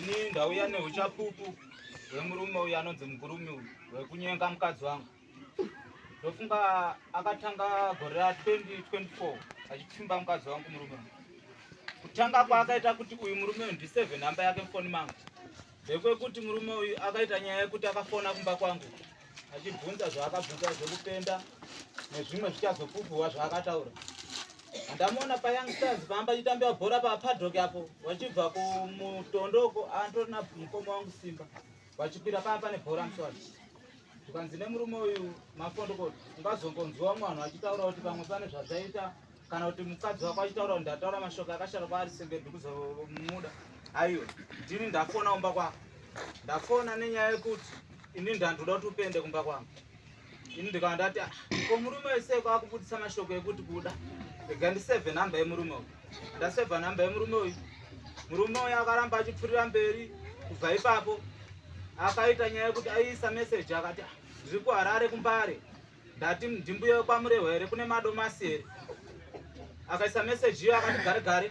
Ini ndauya neuchapupu hwemurume uyu anonzi Mugurumi uyu hwekunyenga mukadzi wangu. Ndofunga akatanga gore ra 2024 achipfimba mukadzi wangu murume uyu. Kutanga kwaakaita kuti uyu murume uyu ndiseve nhamba yake mufoni mangu ndekwekuti murume uyu akaita nyaya yekuti akafona kumba kwangu achibvunza zvaakabvunza zvekupenda nezvimwe zvichazopupuhwa zvaakataura. Ndamuona paYoung Stars pamba achitambira bhora papaddock apo vachibva kumutondoko antorina mukoma wangu Simba vachikwira paya pane bhora muswati zvikanzi nemurume uyu mafondokoti ungazongonzwa vamwe vanhu vachitaura kuti pamwe pane zvazvaita kana kuti mukadzi wako achitaura kuti ndataura mashoko akashata kwaari senge ndikuzomuda aiwa ndini ndafona kumba kwako ndafona nenyaya yekuti ini ndandoda kuti upende kumba kwangu ini ndikava ndati ah, ko murume wese kwakubudisa mashoko ekuti kuda rega ndisevhe nhamba yemurume uyu ndasevha nhamba yemurume uyu murume uyu akaramba achipfurira mberi kubva ipapo akaita nyaya yekuti aiisa meseji akati ah, ndiri kuharare kumbare ndati ndimbuya wekwamurehwa here kune madomasi here akaisa meseji iyo akati gare gare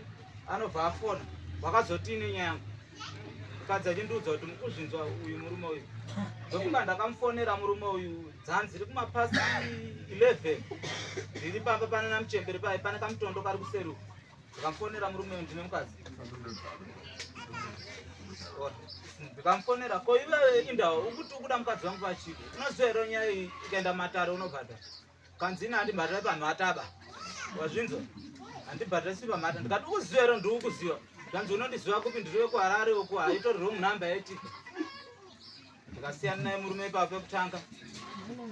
anobva afona wakazotii nenyaya yangu mukadzi achindiudza kuti mukuzvinzwa uyu murume uyu ndofunga ndakamufonera murume uyu dzanzi riri kumapasi 11 riri pamba pana namuchembere paye pane kamutondo kari kuseri uku ndikamufonera murume uyu ndine mukadzi ndikamufonera ko iwewe indawo ukuti ukuda mukadzi wangu pachiko unoziva here nyaya iyi ikaenda matare unobhadhara kanzi ini handibhadhare pamhataba wazvinzwa handibhadharisi pamhata ndikati ukuziva here ndiri kukuziva zvanzi unondiziva kupi ndiri wekuharare uku haitori wrong number yetika ndikasiyana naye murume ipapo pekutanga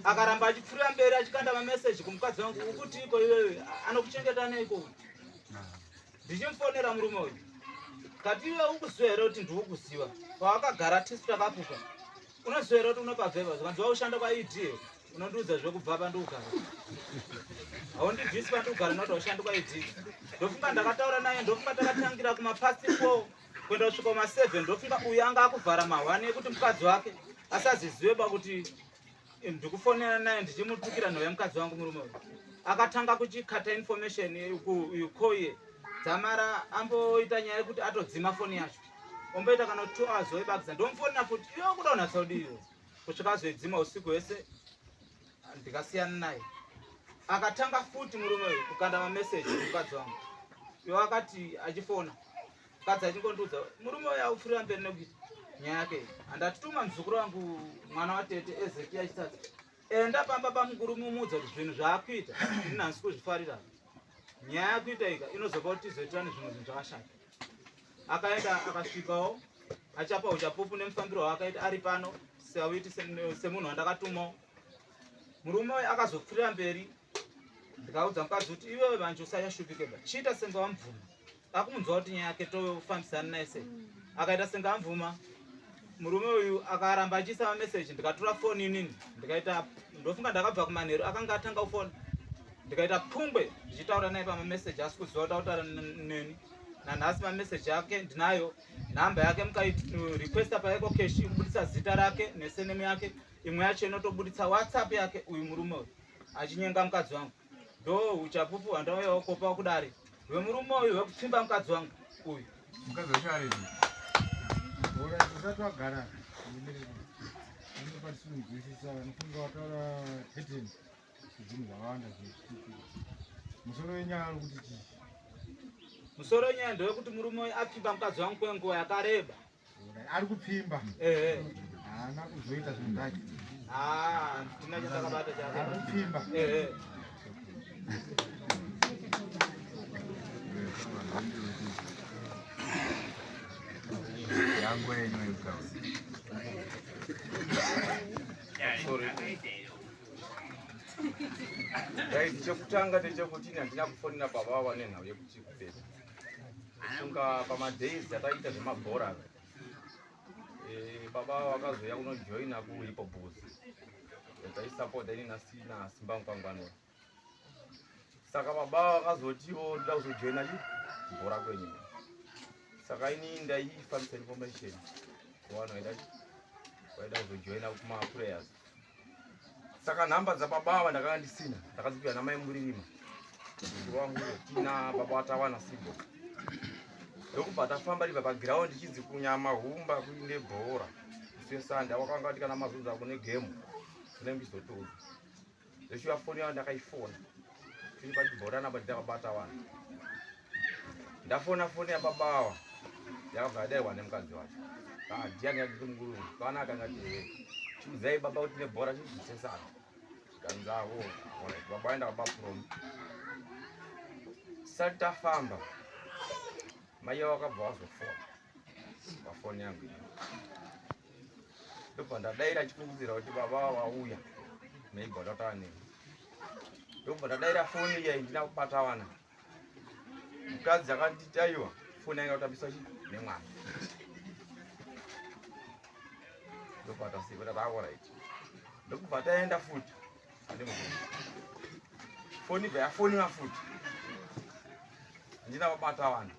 akaramba achipfurira mberi achikanda mameseji kumukadzi wangu ukuti iko iwewe anokuchengeta neiko ndichimufonera murume uyu kati iwe ukuziva here kuti ndikukuziva pawakagara tisu takapuka unoziva here kuti unopabveva zvikanzi waushanda kwaed here unondiudza zvekubva pandikugara haundibvisi pandikugara nokuti haushandi kwaed ndofunga ndakataura naye ndofunga takatangira kumapast four kuenda kusvika kuma7 ndofunga uyu anga akuvhara mahwani ekuti mukadzi wake asazizive ba kuti ndikufonera naye ndichimutukira nhova yemukadzi wangu murume uyu akatanga kuchikata information koiye dzamara amboita nyaya yekuti atodzima foni yacho omboita kana two hours oibakisa ndomufonera futi iwe kuda kunatsa kudiiwe kusvika azoidzima usiku hwese ndikasiyana naye akatanga futi murume uyu kukanda mameseji mukadzi wangu iwe akati achifona mukadzi achingondiudza murume uyu akupfurira mberi nekuita nyaya yake iyi handatituma muzukuru wangu mwana watete ezeki achitadza enda pamba pamukuru mumuudza kuti zvinhu zvaakuita ini hansi kuzvifarira nyaya yakuita ika inozopa kuti tizoitirane zvimwe zvinhu zvakashata akaenda akasvikawo achapa uchapupu nemufambiro waakaita ari pano sawiti semunhu wandakatumawo murume uyu akazopfurira mberi ndikaudza mukadzi kuti iwewe manje usachashupike ba chiita senge wamubvuma akumunzwa kuti nyaya yake tofambisana naye sei akaita senge amvuma murume uyu akaramba achiisa mameseji ndikatora foni inini ndikaita ndofunga ndakabva kumanheru akanga atanga kufona ndikaita pungwe ndichitaura naye pamameseji asi kuziva kuti akutaura neni nanhasi mameseji ake ndinayo nhamba yake mukairequesta paecocash ikubudisa zita rake nesenemu yake imwe yacho inotobuditsa whatsapp yake uyu murume uyu achinyenga mukadzi wangu ndo uchapupu hwandauyawo kopa kudare hwemurume uyu hwekupfimba mukadzi wangu uyu mukadzi wacho aripi usati wagara anopatisikuinzwisisa anofunga wataura pattern zvinhu zvakawanda zvinoitika musoro wenyaya uri kuti chii musoro wenyaya ndewekuti murume uyu apfimba mukadzi wangu kwenguva yakareba ari kupfimba haana kuzoita zvinhu zvake tina chandakabata chake ari kupfimba yangu yenyu yekutaura Right, chekutanga ndechekuti ini handina kufonera baba vava nenhau yekuti kupedza kufunga pamadays ataita zvemabhora eh, baba vakazoya kunojoina kuhipobos taisapota ini nasina simba mukwangwanura saka baba vakazotiwo ndoda kuzojoina chi bhora kwenyu saka ini ndaifambisa information kuvanhu vaida vaida kuzojoina kumaprayers saka nhamba dzababa ava ndakanga ndisina ndakadzipiwa namai muririma mukuru wangu tina baba watawana sibo Ndokubva tafamba tibva pagiraundi chinzi kunyama humba kuine bhora. Sesanda wakanga kuti kana mazodza kune gemu kune mbizotoudza. Zveshuwa foni yawo ndakaifona. Tiri pachibhora napa ndakabata vanhu. Ndafona foni yababa ava yakabva yadairwa nemukadzi wacho. Ah, ndiani yati mukuru kana akanga ti chiudzai baba kuti nebhora chidzisesana. Zvikanzi avo, alright, baba vaenda baba prom. Tisati tafamba mai avo vakabva vazofona pafoni yangu iyi. Ndobva ndadaira chifungidzira kuti baba vauya maybe watataura neni. Ndobva ndadaira foni iya ndina kubata vana. Mukadzi akanditi aiwa foni yanga kutambiswa chi nemwana. Ndobva tasiva tati alright. Ndokubva taenda futi foni ibva yafoniwa futi handina kubata vanhu.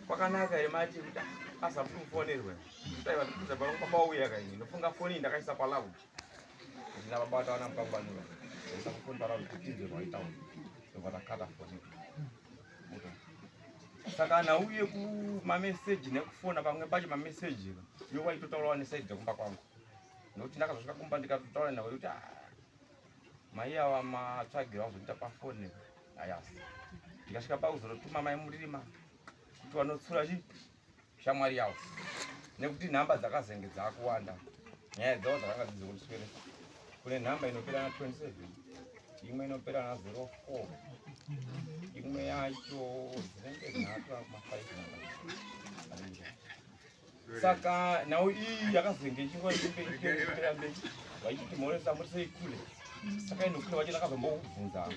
Kwakanaka here mati kuti asafuti kufonerwe dai vatikuza pano baba uya kaini ndofunga foni iyi ndakaisa paloud handina babata vana mukangwanira ndaisa kufoni paloud kuti tinzwe zvaitaura ndobva takata foni. Saka nhau yekumameseji nekufona pamwe pacho mameseji iwo waitotaurawo nesaidhi dzekumba kwangu nokuti ndakazosvika kumba ndikatotaura nhau yekuti mai ava matsvagiro azoita pafoni ayasi. Ndikasvika pakuzototuma mai Murima kuti vanotsura chi shamwari yavo nekuti nhamba dzakazenge dzakuwanda nyaya dzavo dzakanga dzidzikutisweresa. Kune nhamba inopera na 27 imwe inopera na 04 imwe yacho dzinenge nhatu kuma 5 namba. Saka nhau iyi yakazenge ichingopera mberi vachiti mhoresa muri sei kule. Saka inokule vacho ndakazombokubvunza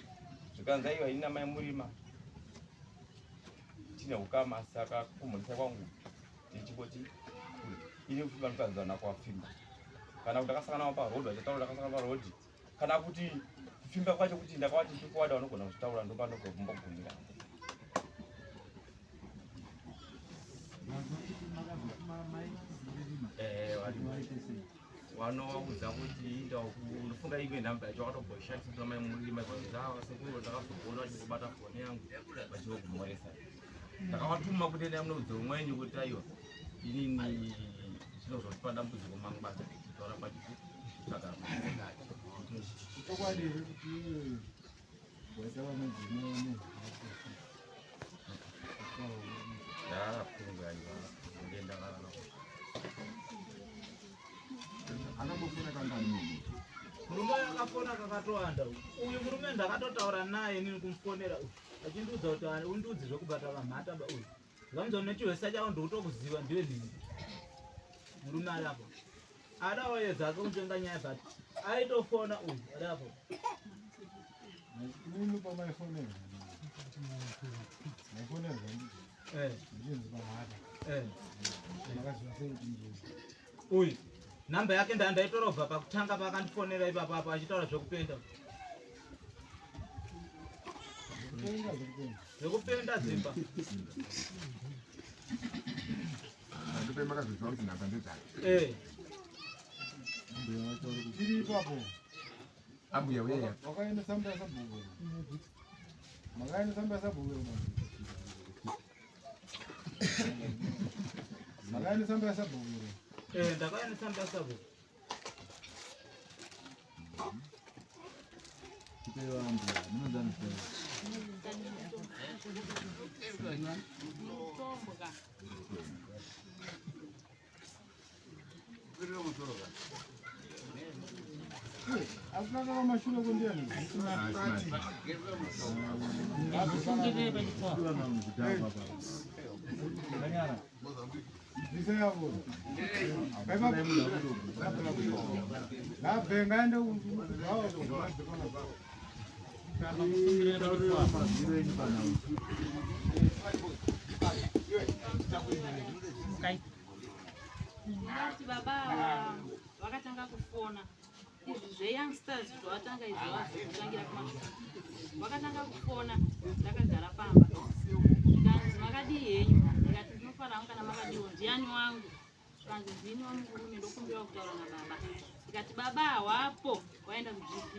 zvikanzi aiwa ini namai Murima tine ukama saka kumhoresa kwangu tichingoti kule. Ini kufimba ndikazana kwafimba kana kuti ndakasangana navo parodhi vachitaura ndakasangana parodhi kana kuti kufimba kwacho kuti ndakavati ndikuwada vanogona kuzvitaura ndopandogombogumira. Vanovaudza kuti inda unofunga imwe nhamba yacho wakatomboshandisa kuna mai Murima zvanzi sekuru ndakazoona vachingobata foni yangu vachingogumoresa. Ndakavatuma kuti endai munoudza umweni kuti aiwa inini zvinozotipa dambudziko mangwana toramba tichitsvaga. Chokwadi here kuti iwe waita vanodzimai Ndakafunga aiwa ndenda Akambofona kangani munhu? Murume uyu akafona kakatowanda. Uyu murume ndakatotaura naye inini kumufonera uyu achindiudza kuti undiudze zvekubata vamhata ba uyu. Zvanzi nechihwesa chavo ndikutokuziva ndiwe nhingi. Murume ari apo. Adawo dzake kunzvenga nyaya but aitofona uyu ari apo. Imimi pamaifonerwa maifonerwa ndizvo ndichinzi pamhata makaziva sei kuti ndiwe? Uyu nhamba yake ndaitora kubva pakutanga paakandifonera ipapo apo achitaura zvekupenda. Zvekupenda zvekupenda. Zvekupenda dzimba. Ndope makazoziva kuti nhamba ndedzake. Tiri ipapo. Ambuya uyeya. Wakaendesa mbuya sabhuku. Makaendesa mbuya sabhuku. Makaendesa mbuya sabhuku. Ndakaendesa mbuya sabhuku. Asina kava mashure kundiani? Bvisa yavo. Ngabve ngaende. Ndati baba vakatanga kufona izvi zveyoungsters zvavatanga izvi vazotangira kumashure. Vakatanga kufona ndakagara pamba zvikanzi makadii henyu, ndikati ndinofanira kana makadiwo ndiani wangu. Zvikanzi ndini wamurume ndokumbira kutaura nababa. Ndikati baba hawapo waenda kuGP.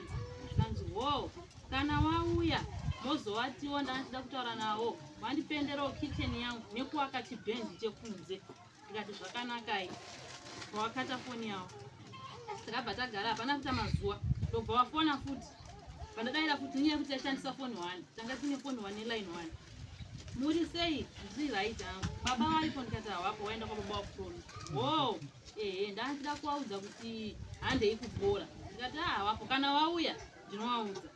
Zvikanzi wo kana wauya mozowatiwo ndanga ndichida kutaura nawo. Vandipenderawo kitchen yangu nekuaka chibhendi chekunze. Ndikati zvakanakai. Pawakata foni yavo. Takabva tagara hapana kuita mazuva. Ndobva wafona futi. Pandadaira futi nyaya yekuti taishandisa foni one. Tanga tine foni one neline one. Muri sei? Ndiri right hangu. Baba varipo ndikati havapo waenda kwababa wakutono. Wo, ehe ndandida kuvaudza kuti handei kubhora. Ndikati ah havapo kana vauya ndinovaudza.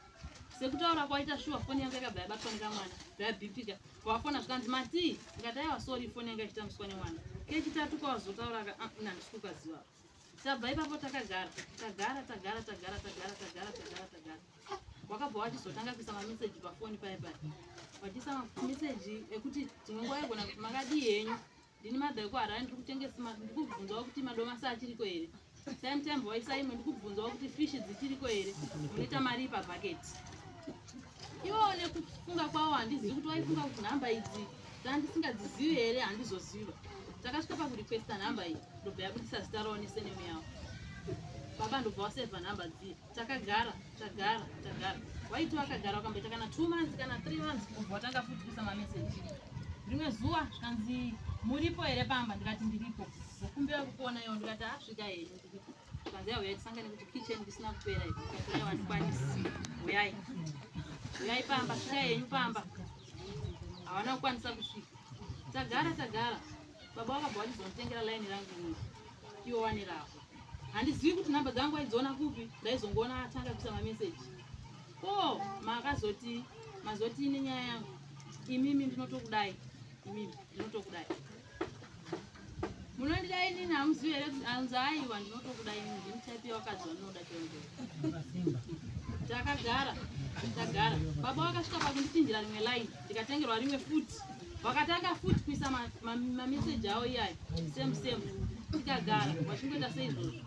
Sekutaura kwaita shuwa foni yangu yakabva yabatwa nekamwana yabhipika. Wafona zvikanzi matii ndikati aiwa sorry foni yanga ichitambiswa nemwana. Kechitatu kwawazotaura ka ah ini handisi kukaziva. Tabva ipapo takagara tagara tagara tagara tagara tagara tagara tagara. Wakabva wachizotanga kuisa mameseji pafoni paya paya. Vachiisa mameseji ekuti dzimwe nguva yaigona kuti makadii henyu ndini madha yekuharare ndiri kutengesa ndiri kubvunzawo kuti madomasi achiriko here same time vaisa imwe ndiri kubvunzawo kuti fishi dzichiriko here munoita mari pabhaketi ivowo nekufunga kwavo handizivi kuti vaifunga kuti nhamba idzi dzandisingadzizivi here handizoziva takasvika pakurequesta nhamba iyi ndobva yabudisa zita ravo nesenemu yavo baba ndobva wasevha nhamba dziye takagara tagara tagara waiti wakagara wakamboita kana two months kana three months kubva watanga futi kuisa mameseji rimwe zuva zvikanzi muripo here pamba ndikati ndiripo vokumbira kukuona iwo ndikati asvika here ndiripo zvikanzi yauya tisangane kuti kitchen ndisina kupera izvi ndikati aiwa handikwanisi uyai uyai pamba svikai henyu pamba havana kukwanisa kusvika tagara tagara baba vakabva vachizonditengera line rangu iri iwo wane ravo handizivi kuti nhamba dzangu aidziona kupi ndaizongoona atanga kuisa mameseji ko makazoti mazoti nenyaya yangu imimi ndinotokudai imimi ndinotokudai munondida inini hamuzivi here kuti anzi aiwa ndinotokudai inini ndini type yewakadzi wandinoda chonjo takagara tagara baba vakasvika pakundichinjira rimwe line ndikatengerwa rimwe futi vakatanga futi kuisa mameseji avo iyayo same same tikagara vachingoita seizvozvo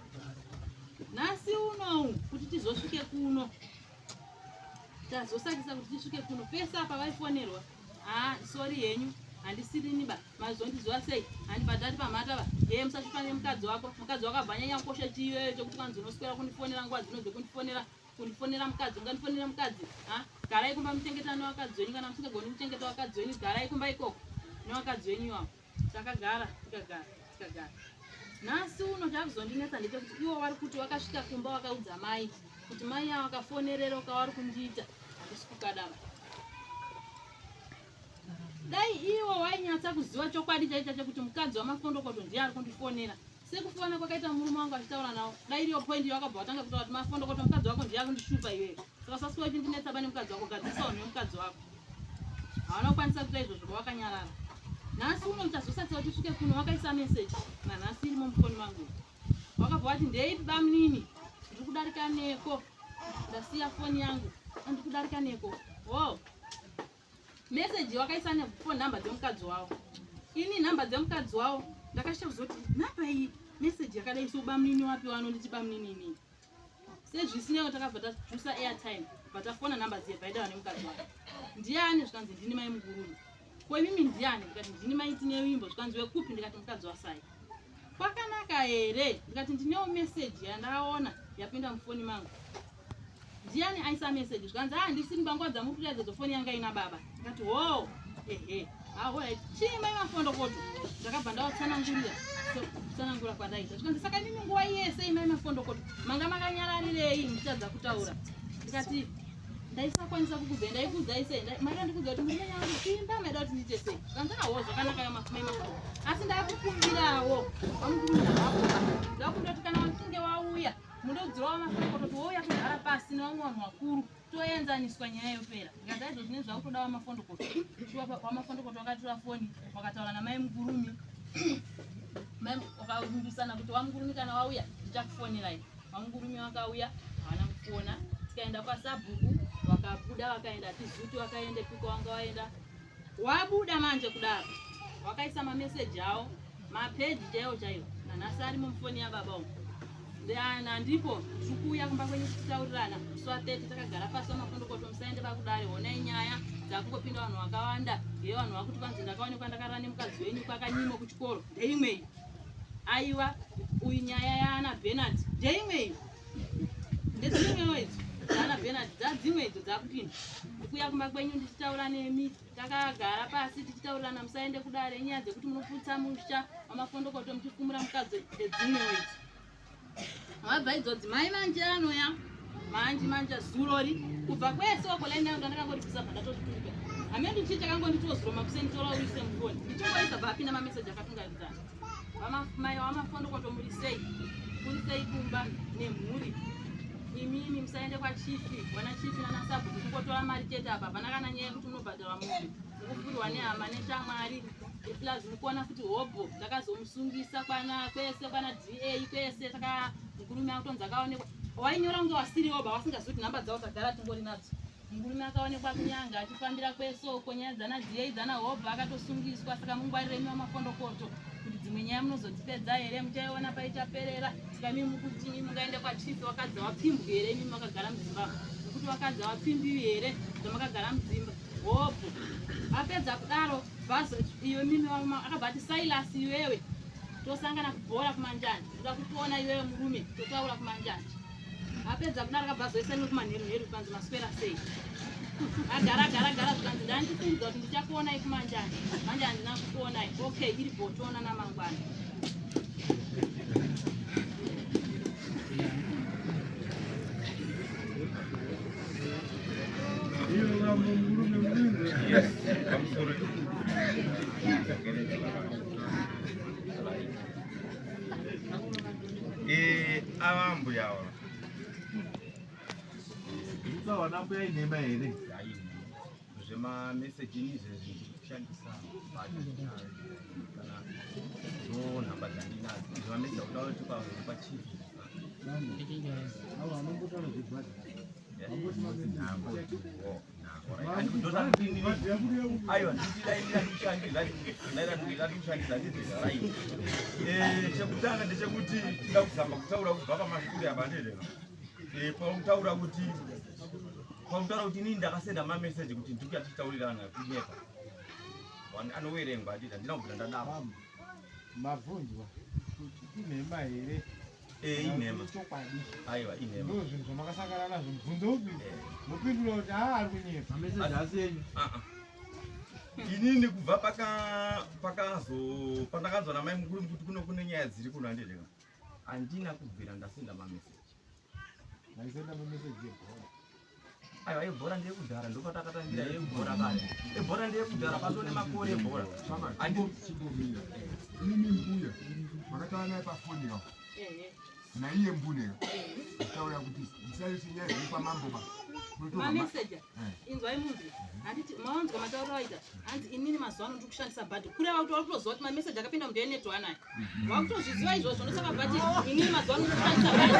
nhasi unou kuti tizosvike kuno tazosakisa kuti tisvike kuno pese apa vaifonerwa haa ah, sori henyu handisirini ba mazondiziva sei handibhadhari pamhata ba ee musasvipa nemukadzi wako mukadzi wako abva anyanya kukosha chiiyoyo chekuti kwanzi unoswera kundifonera nguva dzino dzekundifonera kundifonera mukadzi ungandifonera mukadzi ha garai kumba muchengetana nevakadzi wenyu kana musingagoni kuchengeta vakadzi wenyu garai kumba ikoko nevakadzi wenyu iwavo takagara tikagara tikagara nhasi uno chakuzondinetsa ndechekuti ivo vari kuti vakasvika kumba vakaudza mai kuti mai avo vakafonerero kavari kundiita handisi kukadava dai ivo wainyatsa kuziva chokwadi chaicho chekuti mukadzi wamafondokoto ndiye ari kundifonera sekufona kwakaita murume wangu achitaura nawo dai iriyo point yakabva watanga kutaura kuti mafondokoto mukadzi wako ndiye akundishupa iwewe saka sasiwa uchindinetsa pane mukadzi wako gadzirisa unhu wemukadzi wako hawana kukwanisa kuita izvozvo wakanyarara nhasi uno uchazosatsa kuti usvike kuno wakaisa message nanhasi irimo mufoni mangu wakabva wati ndeipi bamunini ndiri kudarika neko ndasiya foni yangu ndiri kudarika neko wo message wakaisa nefoni nhamba dzemukadzi wavo ini nhamba dzemukadzi wavo ndakasvika kuzoti nhamba iyi message yakadai so bamunini wapi wanonditi bamunini inini sezvisinei takabva tajusa airtime bva tafona nhamba dziye bvaidava nemukadzi wake ndiani zvikanzi ndini mai mukurumi ko imimi ndiani ndikati ndini mai tine wimbo zvikanzi wekupi ndikati mukadzi wasai kwakanaka here ndikati ndinewo meseji yandaona yapinda mufoni mangu ndiani aisa meseji zvikanzi a ah, ndisini panguva dzamuri kuita idzodzo foni yanga ina baba ndikati ho ehe ahoya chii mai mafondokoto ndakabva ndavatsanangurira kutsanangura kwandaita zvikanzi saka imimi nguva yese imai mafondokoto manga makanyararirei muchitadza kutaura ndikati ndaisakwanisa kukudzai ndaikuudzai sei maida ndikuudza kuti murume yangu simba maida kuti ndiite sei zvikanzi awo zvakanaka mai mafondokoto asi ndakukumbirawo vamukumbira vakuba ndakumbira kuti kana wachinge wauya mundodzirawo mafondokoto kuti wouya kugara pasi nevamwe vanhu vakuru toenzaniswa nyaya yopera ndikati aizvo zvinenge zvakutoda vamafondokoto shuwa vamafondokoto vakatora foni vakataura namai mukurumi vakavimbisana kuti vamukurumi kana vauya ndichakufonerai vamukurumi vakauya havana kufona tikaenda kwasabhuku vakabuda vakaenda hatizivi kuti vakaendepiko vanga vaenda wabuda manje kudaro wakaisa mameseji awo mapeji chaiwo chaiwo nanhasi arimo mufoni yababa umu nandipo ndiri kuuya kumba kwenyu tichitaurirana musi wa 30 takagara pasi vamakondokoto musaende vakudare honai nyaya dzakungopinda vanhu vakawanda ye vanhu vakuti kwanzi ndakaonekwa ndakarara nemukadzi wenyu kwakanyimo kuchikoro ndeimwe iyi aiwa uyu nyaya yaana benard ndeimwe iyi ndedzimwewo idzo Dzaana Bernard dzadzimwe idzo dzakupinda. Ndikuuya kumba kwenyu ndichitaura nemi takagara pasi tichitaurirana musaende kudare nyaya dzekuti munoputsa musha wamafondokoto muchifumura mukadzi ndedzimwewo idzi. Wabva idzodzi mai manje anoya manje manje zurori kubva kwese uko laini yangu ndakangoribvisa bva ndatozviturika. Hameno chii chakangonditiwo zuro makuseni tora uise mufoni. Ndichingoisa bva apinda mameseji akatungaidzana. Mai wamafondokoto muri sei? Kuri sei kumba nemhuri? Imimi musaende kwachifi, wana chifi nana sabhuku kungotora mari chete apa hapana kana nyaya yekuti munobhadharwa mombe. Mukupfurwa nehama neshamwari plus mukuona futi hobho takazomusungisa kwana kwese kwana DA kwese taka mukurume akutonzi akaonekwa wainyora kunge wasiriwo ba wasingazivi kuti nhamba dzavo tagara tingori nadzo murume akaonekwa kunyanga achifambira kwese uko nyaya dzana DA dzana hobho akatosungiswa saka mungwarire imi wamafondokoto kuti dzimwe nyaya munozodzipedza here muchaiona paichaperera saka imi mukuti imi mungaende kwachief wakadzi wapfimbwi here imi makagara mudzimba mukuti wakadzi wapfimbiwi here zvamakagara mudzimba hobho apedza kudaro bhazo iyo mimi akabva ati Silas iwewe tosangana kubhora kumanjanja ndoda kukuona iwewe murume totaura kumanjanja apedza kudaro akabva azoisa rimwe kumanheru nheru zvikanzi maswera sei agara gara gara zvikanzi ndandifungidzwa kuti ndichakuonai kumanjanja manje handina kukuonai okay iri bho toonana mangwana Yes, pamusoro. Eh, ava mbuya ava. Ndikutaura mbuya inhema here? Zvemameseji ini izvezvi ndiri kushandisa kana ndo nhamba dzandinadzo zvemameseji akuda kuti kwachifi. Avo vanombotaura zvebhadha. Aiwa, chekutanga ndechekuti tida kuzama kutaura kubva pamashure apa ndedeka pautaura kuti pautaura kuti inini ndakasenda mameseji kuti ndikuya tichitaurirana kunyepa anoverengwa anditi handina kubvira ndadaro. Mabvunzwa kuti inhema here? Eh, inhema. Chokwadi. Aiwa, inhema. Ndozvinhu zvamakasangana nazvo. Mubvunzo upi? Mopindura kuti haa ari kunyepa. Mameseji asi enyu. Inini kubva paka pakazo pandakanzwa namai mukuru kuti kuno kune nyaya dziri kuno handideka. Handina kubvira ndasenda mameseji. Maisenda mameseji ebhora. Aiwa, ebhora ndeyekudhara ndopatakatangira yebhora kare. Ebhora ndeyekudhara patone makore ebhora. Chimbomira. Imi mbuya makataura naye pafoni ka naiye mbune taura kuti musaise nyaya dziri pamambo ba. Mameseja inzwai munzwi handiti mawanzwa matauriro aita hanzi inini mazuva ano ndiri kushandisa bhadhi kureva kuti wakutoziva kuti mameseji akapinda munhu yeneto anayo wakutozviziva izvozvo ndosaka bhati inini mazuva ano ndiri kushandisa bhadhi.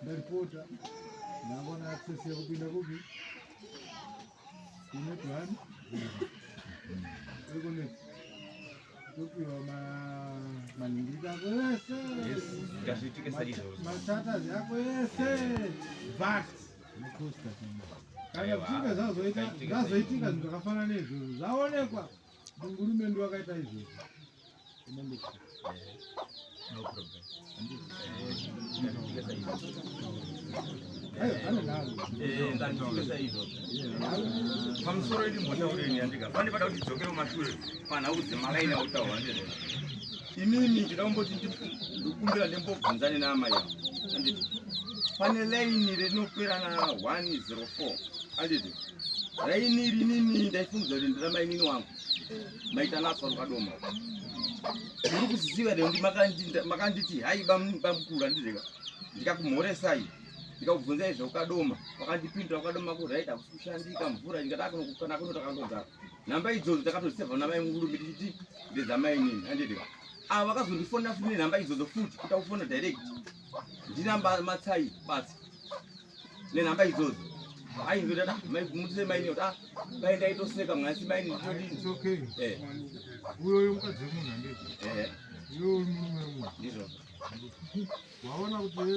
Ndaripota ndaona access yekupinda kupi kunet one ekunet topiwa manhingiriko ako ese Ngazviitike saizvozvo. mastatus ako ese but nokosta kana zvichinge zvazoitika zvinhu zvakafanana neizvozvo zvaonekwa mungurume ndi wakaita izvozvo. No problem. Ngazviitike saizvozvo. Pamusoro iri mbotaureni yandika. Pane pada kuti dzokere kumashure panhau dzemalaini autaura ndizvo. Inini ndida kumboti ndikumbira ndimbobvunzane naamai ava. Handiti. Pane laini rinopera na 104. Handiti. Laini iri inini ndaifungidza kuti ndira mainini wangu. Maita natswa rukadoma. Muri kuziva here kuti makanditi hai bamukuru handizveka. Ndikakumhoresai. Ndikakubvunzai zvaukadoma. Wakandipindura wakadoma ku right hakusi kushandika mvura ndikati kana kuno takangogara. Nhamba idzodzo takatozisevha namai mukuru tichiti ndedzamainini handiti. Ava vakazondifonera futi nenhamba idzodzo futi kuita kufona direct ndinamba matsai batsi nenhamba idzodzo. Ai ndodada mutise maini kuti ah dai ndaitoseka mwasi maini nditodini. It's okay. Eh. Uyoyo mukadzi wemunhu handiti? Eh. Iwewe uri murume wemunhu. Ndizvo. Waona kuti eh,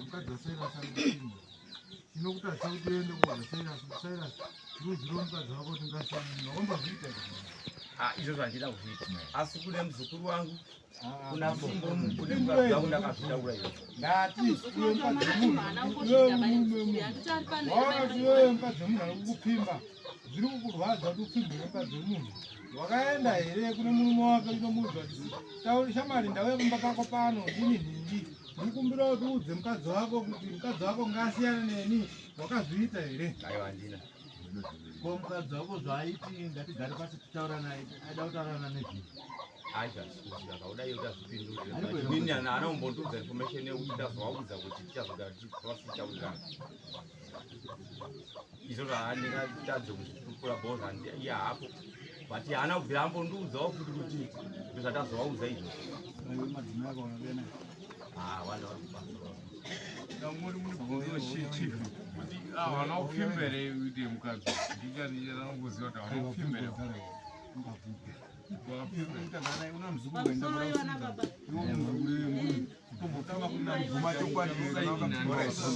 mukadzi waSairas ari kupinda. Chinokutadzisa kuti uende kuudza Silas kuti Silas ndiudzirewo mukadzi wako kuti ngasiyane neni. Wakambozviita here? Ah, izvozvo handina kuzviita asi kune muzukuru wangu kuna simbo kune Iwe mukadzi wangu ndakazvitaura izvozvo. Ndati Muzukuru iwe wacho mukadzi makati wemunhu, mwana iwe ungosvika bai murume muzukuru wemunhu. handiti ari pano here Waona mai kuti iwewe mukadzi wemunhu ari kukupfimba zviri kukurwadza kuti upfimbwe nemukadzi wemunhu. Wakaenda here kune murume wake unomuudza kuti tauri shamwari ndauya kumba pako pano ndini nhingi ndikumbira kuti uudze mukadzi wako kuti mukadzi wako ngaasiyane neni. Wakazviita here? Aiwa handina. Ko mukadzi wako zvaaiti ngatigare pasi titaura naye aida kutaurana nezvii? Acha sikuziva kauda iyo tazvipindura. Ariko here? Inini ana umbondiudza information yekuti tazovaudza kuti tichazogara pasi tichaudzana. Izvozvo handingatadze kuzvipupura bhoza iye haapo. But haana kubvira ambondiudzawo futi kuti ndozvatazovaudza izvozvo. Madzimai akaona kuenda. Ah, vana vari kubasa. Ndangori mubvunzo chief kuti havana kupfimba here kuti mukadzi ndichandichatangoziva kuti havana kupfimba here Pamusoro yevana baba.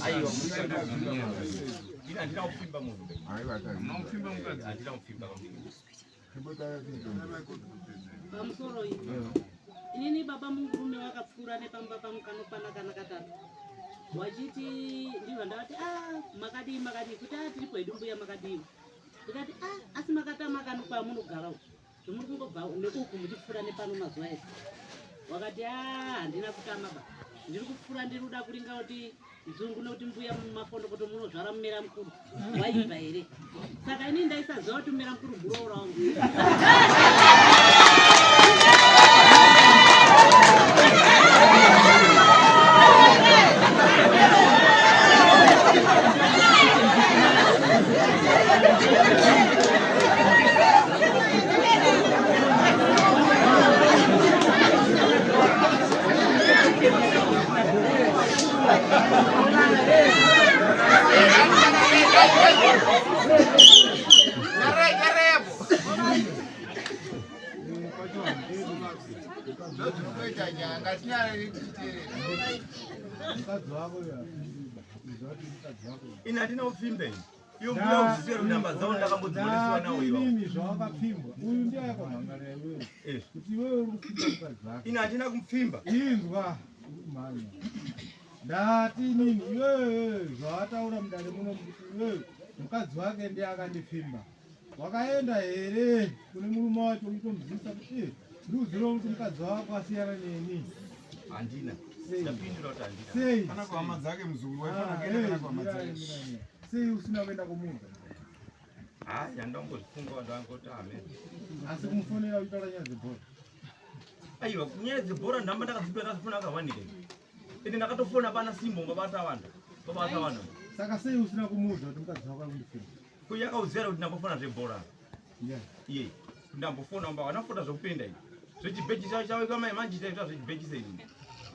Aiwa, ini handina kupfimba munhu. Unopfimba mukadzi? Handina kupfimba. Pamusoro iyi inini baba murume wakapfuura nepamba pangu kanokwana kana katatu wachiti ndibva ndavati a makadii makadii kuti a tiri kwedu mbuya makadii ndikati a asi makatama kano kwamunogara uku zvomuri kungobva nekuku muchipfuura nepano mazuva ese wakati a handina kutama ba ndiri kupfuura ndiri kuda kuringa kuti nzungu nekuti mbuya mumafondokoto munozvara mumera mukuru waibva here saka inini ndaisaziva kuti mumera mukuru muroora wangu. Mukadzi wako uyo apfimbiba. Uziva kuti mukadzi wako uyo. Ini handina kupfimba ini. Iyo mbuya uzisiya kuti namba dzavo ndakambodzimonesiwa nawo iwawo. Ndati zvawakapfimbwa. Uyu ndiye akamhangarira iwewe. Eh. Kuti iwewe uri kupfimba mukadzi wako. Ini handina kumupfimba. Inzwa mhanya. Ndati inini iwewe zvawataura mudare muno kuti iwewe mukadzi wake ndiye akandipfimba. Wakaenda here kune murume wacho uchitomuzivisa kuti eh, ndiuzirewo kuti mukadzi wako asiyana neni? Handina. Sei? Ndapindura kuti handina. Sei? Kana kuhama dzake muzukuru waifana Ah, kuenda eh, kana kuhama mirai, dzake. mirai, mirai. Sei usina kuenda kumuudza? Hayi, handambozvifunga ndangoti amen. Asi kumufonera uchitaura nyaya dzebhora. Aiwa, nyaya dzebhora ndamba ndakadzipera ndakazifona akawanika. Ende ndakatofona pana Simbo babata wanda. Babata wanda. Saka sei usina kumuudza kuti mukadzi wako ari kundipfimba? Ko yakauziva kuti ndambofona zvebhora. Yeah. Iye. Ndambofona mba wanafota zvekupenda iyi. Zvechibheji chacho chaweka mai manje chaita zvechibheji sei.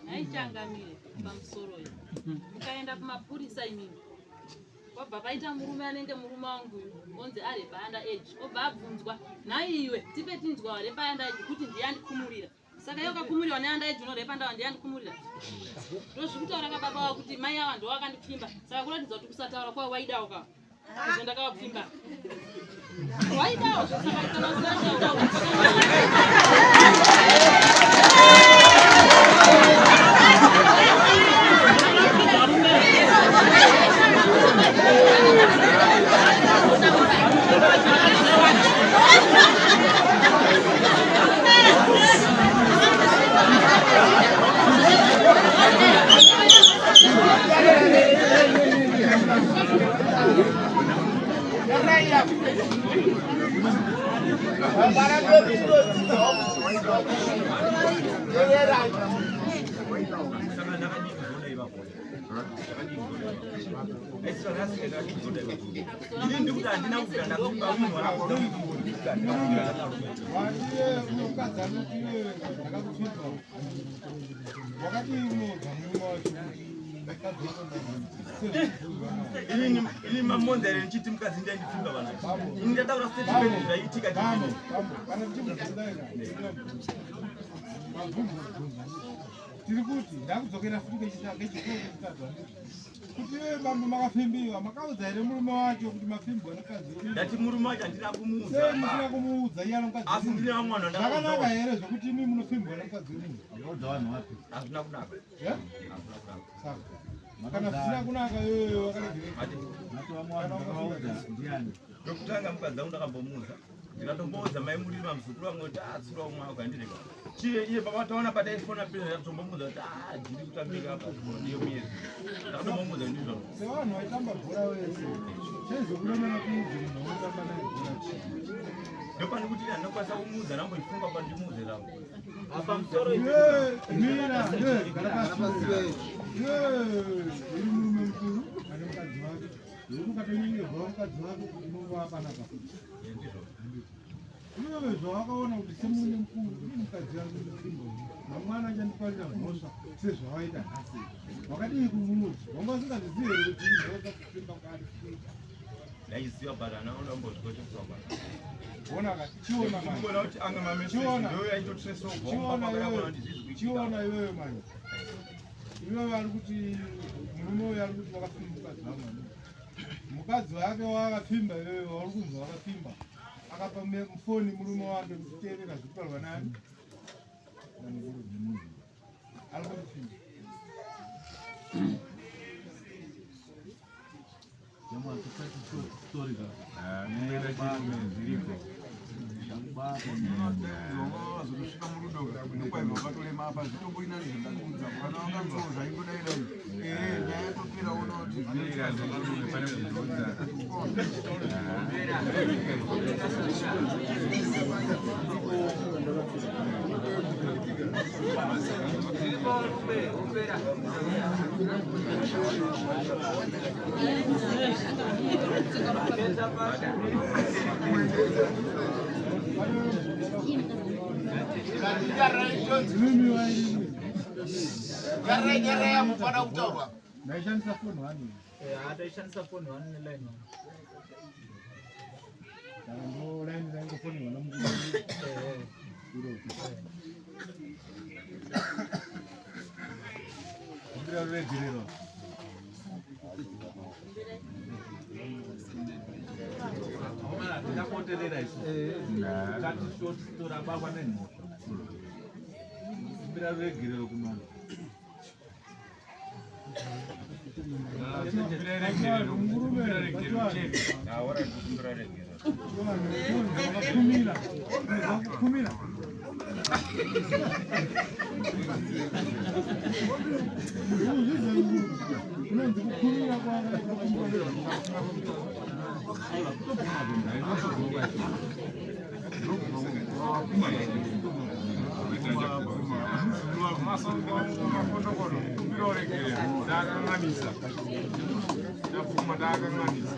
Haichangamire pamusoro iyi. Mukaenda kumapurisa imimi. Wabva paita murume anenge murume wangu uyu, onzi arepa under age. Obva abvunzwa, nhai iwe, tipe tinzwa warepa under age kuti ndiye andikumurira. Saka iwe ukakumuriwa ne under age unorepa ndawa ndiye andikumurira. Ndozvikutaura kababa wako kuti mai ava ndiwo vakandipfimba. Saka kuratidza kuti kusataura kwavo waidawo ka. Izvo ndakavapfimba. Waidawo saka kana usina kutaura. Saka ndakadii kuzoona ipapo. Ndakadii kuzoona ipapo. Aisi vanhu asika ndakadii kuzoona ipapo. Ini ndikuti handina kubvira ndapfimba munhu wanakuda munhu. Watiye mukadzi anoti iwewe ndakakupfimba. Wakadii unoudza murume wacho kuti mukadzi wako Ini ini mamonza here ndichiti mukadzi ndiye andipfimba vana. Ini ndataura statement zvaiitika Bambo, bambo, kana tichibvunza tiri kuti ndakudzokera futi kechitatu kechitatu kechitatu handiti kuti iwe bambo makafimbiwa makaudza here murume wacho kuti mafimbiwa nemukadzi wenyu? Ndati murume wacho handina kumuudza. Sei musina kumuudza iye ano mukadzi Asi wemunhu? ndine vamwe vanhu vandakaudzawo. Zvakanaka here zvekuti imi munofimbwa nemukadzi wemunhu? Ndakaudza vanhu vapi? Hazvina kunaka. Eh? Saka kana zvisina kunaka iyoyo wakaregerera. Mati vamwe vanhu ndakavaudza ndiani? Ndokutanga mukadzi wangu ndakambomuudza. Ndikatomboudza mai Murima muzukuru wangu kuti atsura umwe wako handirega. Chiye iye baba taona pataifona pina ndakatombomuudza kuti ah ndiri kutambika apa ndiyo miyezi. Ndakatombomuudza ndizvo. Sevanhu vaitamba bhora vese chaizokuremera kuudza munhu waunotamba naye bhora chii? Ndopane kuti ini handinokwanisa kumuudza ndamboifunga pandimuudze rangu. Apa musoro Iwe, mira, iwe, gara pasi. Iwe, uri murume mukuru ane mukadzi wake. Iwe ukatonyengerwa mukadzi wako unongova panapa. Iwewe zvawakaona kuti semurume mukuru ini mukadzi wangu ndipfimbo mangwana achandiparira mhosva sezvawaita nhasi. Wakadii kumuudza? Wanga usingazvizivi here kuti imhosva kupfimba kwaari kuita? Ndaiziva but handina kumbozvikoshesa baba. Ona ka, chiona manje. Kuona kuti anga mameseji Chiona. ndiyo yaitotresa ubva Chiona kumba iwewe, kuti zvizvi kuitika. chiona iwewe manje. Iwewe ari kuti murume uyu ari kuti wakapfimba mukadzi wangu. Mukadzi wake waakapfimba iwewe wauri kunzi wakapfimba. Akapa foni murume wake kuti teerera zviri kutaurwa nani? Nemunhu. Ari kundipfimba. Wazotosvika murudo nokwaibva wakatolema apa zvitomboina nezvandakuudza kana wakanzwa zvaingodaira ee nyaya yatopera ona kuti Ndaishandisa foni one. Taishandisa foni one neline one. Saka ndo line raingofonirwa namukuru. Iro. Kumbira ruregerero. Takapoterera isu. Tati short story abakwa nemhosva. Kumbira ruregerero kumana. Kumira. Kumira. Unonzi kukumira Ndakanganisa. Ndabvuma ndakanganisa.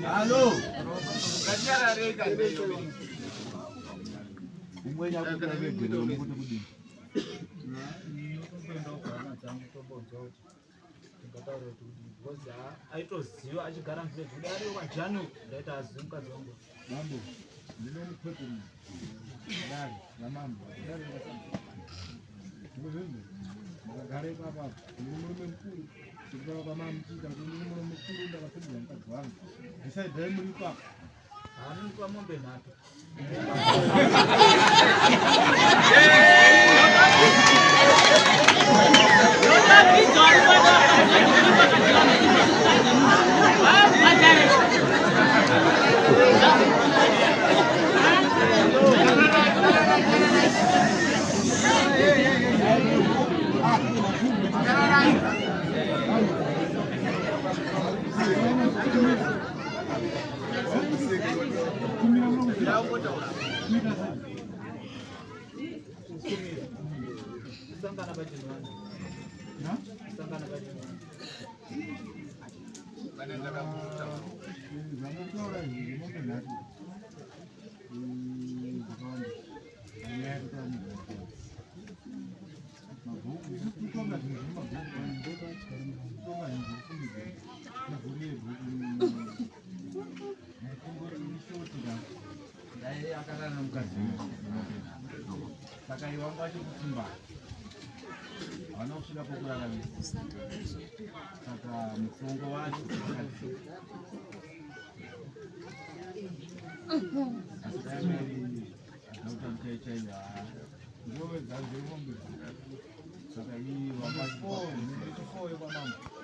Halo. Umweni akumbira ruregerero mukuti kudini? Kuenda kuhama dzangu tombonzwa kuti ndingataura kuti kudini because aitoziva achigara muvillage kudai ariyo kwajanu ndaiti azive mukadzi wangu. Mambo, ndine mukwete dare ramambo. Dare rasambo. Ndozvizvo. Ndakagara ipapa apa. Ndiri murume mukuru. Sekutaura kwamamuchiita kuti ndiri murume mukuru ndakapindura mukadzi wangu. Ndisaidhai muri ipapa. Anomupa mombe nhatu. Kumira munokuziva? Zvakaita sei? Kusangana pachinhu. Na? Kusangana pachinhu. Zvamataura izvi zvemombe nhatu zvakawanda nyaya yekutaura mabhuku kutonga zvinhu zvemabhuku, kutonga zvinhu zvekufungidzira mavhuri ebhuku kungoti ishoti ka dai akarara mukadzi uyu, saka iwe wanga achikupfimba, havana kusvika pokuraramisa, saka mutongo wacho wakadzi. Asi dai mairi adauta chai chai, ndove dzadziri mombe, saka ii wanga Four yekwamambo.